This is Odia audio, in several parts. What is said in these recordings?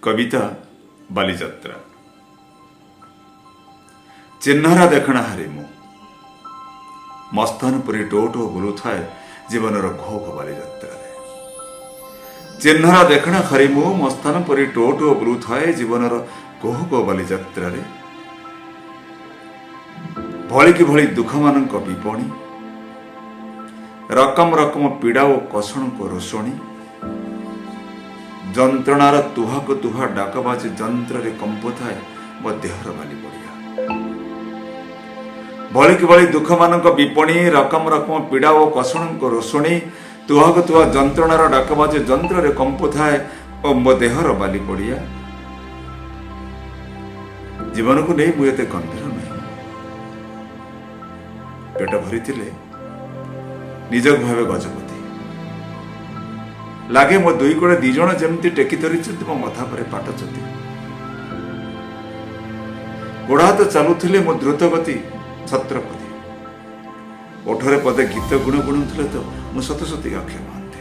କବିତା ବାଲିଯାତ୍ରା। ଚିହ୍ନରା ଦେଖଣାହାରି ମୁଁ, ମସ୍ତାନ ପରି ଟୋ ଟୋ ବୁଲୁଥାଏ ଜୀବନର ଘୋଘ ବାଲିଯାତ୍ରାରେ। ଚିହ୍ନରା ଦେଖଣାହାରି ମୁଁ, ମସ୍ତାନ ପରି ଟୋ ଟୋ ବୁଲୁଥାଏ ଜୀବନର ଘୋଘ ବାଲିଯାତ୍ରାରେ। ଭଳିକି ଭଳି ଦୁଃଖମାନଙ୍କ ବିପଣି, ରକମ ରକମ ପୀଡ଼ା ଓ କଷଣଙ୍କ ରୋଷଣୀ, ଯନ୍ତ୍ରଣାର ତୁହାକୁ ତୁହା ଡାକବାଜି ଯନ୍ତ୍ରରେ କମ୍ପୁଥାଏ ମୋ ଦେହର ବାଲି ପଡ଼ିଆ। ଭଳିକି ଭଳି ଦୁଃଖମାନଙ୍କ ବିପଣି, ରକମ ରକମ ପୀଡ଼ା ଓ କଷଣଙ୍କ ରୋଷଣୀ, ତୁହାକୁ ତୁହା ଯନ୍ତ୍ରଣାର ଡାକବାଜି ଯନ୍ତ୍ରରେ କମ୍ପୁଥାଏ ଓ ମୋ ଦେହର ବାଲି ପଡ଼ିଆ। ଜୀବନକୁ ନେଇ ମୁଁ ଏତେ ଗମ୍ଭୀର ନୁହେଁ। ପେଟ ଭରିଥିଲେ ନିଜକୁ ଭାବେ ଗଜପତି। ଲାଗେ ମୋ ଦୁଇ କଡ଼େ ଦି ଜଣ ଯେମିତି ଟେକି ଧରିଛନ୍ତି ମୋ ମଥା ପରେ ପାଟଚତି। ଗୋଡ଼ ହାତ ଚାଲୁଥିଲେ ମୋ ଦ୍ରୁତ ଗତି ଛତ୍ରପତି। ଓଠରେ ପଦେ ଗୀତ ଗୁଣ ଗୁଣୁଥିଲେ ତ ମୁଁ ସତ ସତିକା ଅକ୍ଷୟ ମହାନ୍ତି।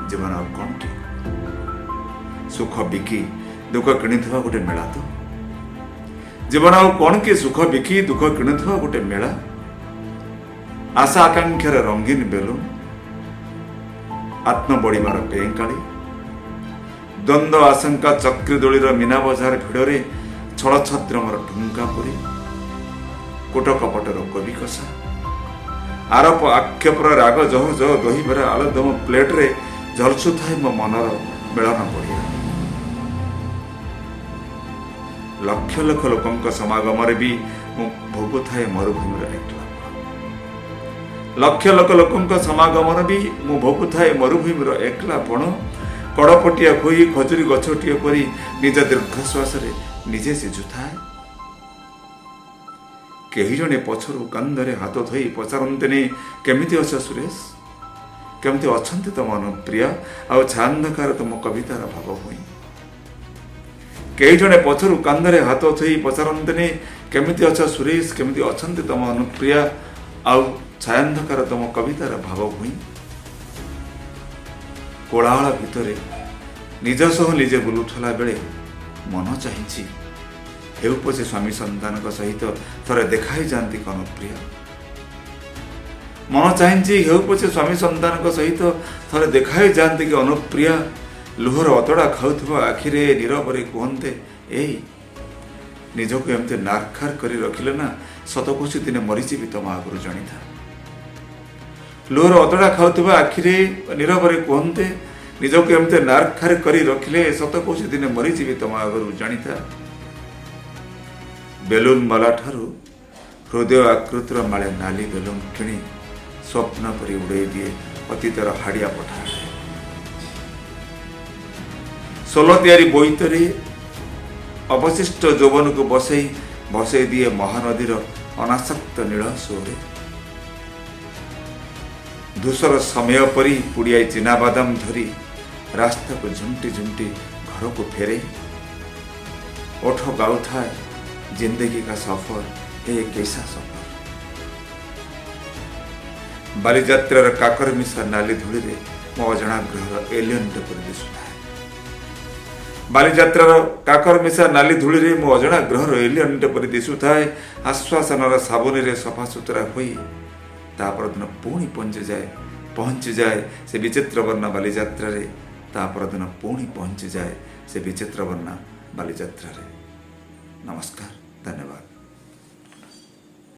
ଜୀବନ ଆଉ କ'ଣ କି? ସୁଖ ବିକି ଦୁଃଖ କିଣୁଥିବା ଗୋଟେ ମେଳା ତ। ଜୀବନ ଆଉ କ'ଣ କି? ସୁଖ ବିକି ଦୁଃଖ କିଣୁଥିବା ଗୋଟେ ମେଳା, ଆଶା ଆକାଂକ୍ଷାର ରଙ୍ଗୀନ ବେଲୁନ, ଆତ୍ମବଡ଼ିମାର ପେଁକାଳି, ଦ୍ୱନ୍ଦ୍ୱ ଆଶଙ୍କା ଚକ୍ରୀ ଦୋଳିର ମୀନା ବଜାର ଭିଡ଼ରେ ଛଳଛଦ୍ରମର ଠୁଙ୍କା ପରି, କୂଟ କପଟର କୋବି କଷା, ଆରୋପ ଆକ୍ଷେପର ରାଗ ଜହ ଜହ ଦହିବରା ଆଳୁଦମ ପ୍ଲେଟରେ ଝଲସୁଥାଏ ମୋ ମନର ମେଳନ ପଡ଼ିଆ। ଲକ୍ଷ ଲକ୍ଷ ଲୋକଙ୍କ ସମାଗମରେ ବି ମୁଁ ଭୋଗୁଥାଏ ମରୁଭୂମିର ଏକଲା। ଲକ୍ଷ ଲକ୍ଷ ଲୋକଙ୍କ ସମାଗମରେ ବି ମୁଁ ଭୋଗୁଥାଏ ମରୁଭୂମିର ଏକଲାପଣ। କଡ଼ପଟିଆ ହୋଇ ଖଜୁରୀ ଗଛଟିଏ ପରି ନିଜ ଦୀର୍ଘଶ୍ୱାସରେ ନିଜେ ସିଝୁଥାଏ। କେହି ଜଣେ ପଛରୁ କାନ୍ଧରେ ହାତ ଥୋଇ ପଚାରନ୍ତିନି, କେମିତି ଅଛ ସୁରେଶ, କେମିତି ଅଛନ୍ତି ତମ ଅନୁପ୍ରିୟା ଆଉ ଛାୟାନ୍ଧକାର ତୁମ କବିତାର ଭାବ ଭୂଇଁ? କେହି ଜଣେ ପଛରୁ କାନ୍ଧରେ ହାତ ଥୋଇ ପଚାରନ୍ତିନି, କେମିତି ଅଛ ସୁରେଶ, କେମିତି ଅଛନ୍ତି ତମ ଅନୁପ୍ରିୟା ଆଉ ଛାୟାନ୍ଧକାର ତମ କବିତାର ଭାବ ଭୂଇଁ? କୋଳାହଳ ଭିତରେ ନିଜ ସହ ନିଜେ ବୁଲୁଥିଲା ବେଳେ ମନ ଚାହିଁଛି, ହେଉ ପଛେ ସ୍ୱାମୀ ସନ୍ତାନଙ୍କ ସହିତ ଥରେ ଦେଖା ହେଇଯାଆନ୍ତି ଅନୁପ୍ରିୟା। ମନ ଚାହିଁଛି, ହେଉ ପଛେ ସ୍ୱାମୀ ସନ୍ତାନଙ୍କ ସହିତ ଥରେ ଦେଖା ହେଇଯାଆନ୍ତି କି ଅନୁପ୍ରିୟା। ଲୁହର ଅତଡ଼ା ଖାଉଥିବା ଆଖିରେ ନୀରବରେ କୁହନ୍ତେ, ଏଇ ନିଜକୁ ଏମିତି ନାରଖାର କରି ରଖିଲେ ନା, ସତ କହୁଛି, ଦିନେ ମରିଯିବି ତମ ଆଗରୁ ଜାଣିଥା। ଲୁହର ଅତଡ଼ା ଖାଉଥିବା ଆଖିରେ ନୀରବରେ କୁହନ୍ତେ, ନିଜକୁ ଏମିତି ନାରଖାର କରି ରଖିଲେ, ସତ କହୁଛି, ଦିନେ ମରିଯିବି ତମ ଆଗରୁ ଜାଣିଥା। ବେଲୁନ ବାଲା ଠାରୁ ହୃଦୟ ଆକୃତିର ମାଳେ ନାଲି ବେଲୁନ କିଣି ସ୍ୱପ୍ନ ପରି ଉଡ଼େଇ ଦିଏ ଅତୀତର ହାଡ଼ିଆ ପଠାରେ। ସୋଲ ତିଆରି ବୋଇତରେ ଅବଶିଷ୍ଟ ଯୌବନକୁ ବସେଇ ଭସେଇ ଦିଏ ମହାନଦୀର ଅନାସକ୍ତ ନୀଳ ସୁଅରେ। ଧୂସର ସମୟ ପରି ପୁଡ଼ିଆଏ ଚିନାବାଦାମ ଧରି ରାସ୍ତାକୁ ଝୁଣ୍ଟି ଝୁଣ୍ଟି ଘରକୁ ଫେରେ। ଓଠ ଗାଉଥାଏ, जिंदगी का सफर है ये कैसा सफर। ବାଲିଯାତ୍ରାର କାକର ମିଶା ନାଲି ଧୂଳିରେ ମୋ ଅଜଣା ଗ୍ରହର ଏଲିୟନଟେ ପରି ଦିଶୁଥାଏ। ବାଲିଯାତ୍ରାର କାକର ମିଶା ନାଲି ଧୂଳିରେ ମୋ ଅଜଣା ଗ୍ରହର ଏଲିୟନଟେ ପରି ଦିଶୁଥାଏ। ଆଶ୍ୱାସନାର ସାବୁନରେ ସଫାସୁତୁରା ହୋଇ ତା ପରଦିନ ପୁଣି ପହଞ୍ଚିଯାଏ, ପହଞ୍ଚିଯାଏ ସେ ବିଚିତ୍ର ବର୍ଣ୍ଣ ବାଲିଯାତ୍ରାରେ। ତା ପରଦିନ ପୁଣି ପହଞ୍ଚିଯାଏ ସେ ବିଚିତ୍ର ବର୍ଣ୍ଣ ବାଲିଯାତ୍ରାରେ। ନମସ୍କାର।